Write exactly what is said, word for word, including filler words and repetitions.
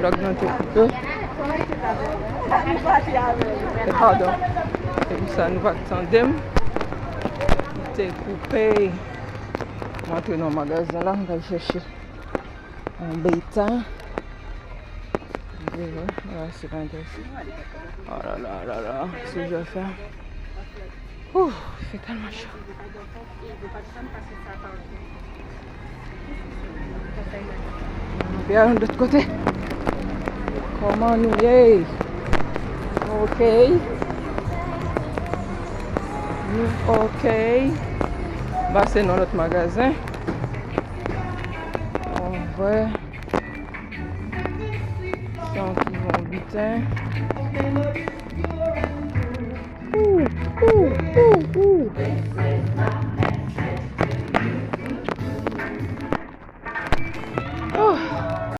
Vlòg nan te koupe. Padon. Se pou sa nou pa t tande m. Li te koupe. M antre nan magazen la, m pral chèche yon beta. Vwala, se pa enterese. Oh la la la la, se jan fè. Ouh, fè tèlman cho. Ann ale yon lòt kote. Kòman nou ye? Ok. Nou ok. Pase nan lòt magazen. On vre. San ki bon biten.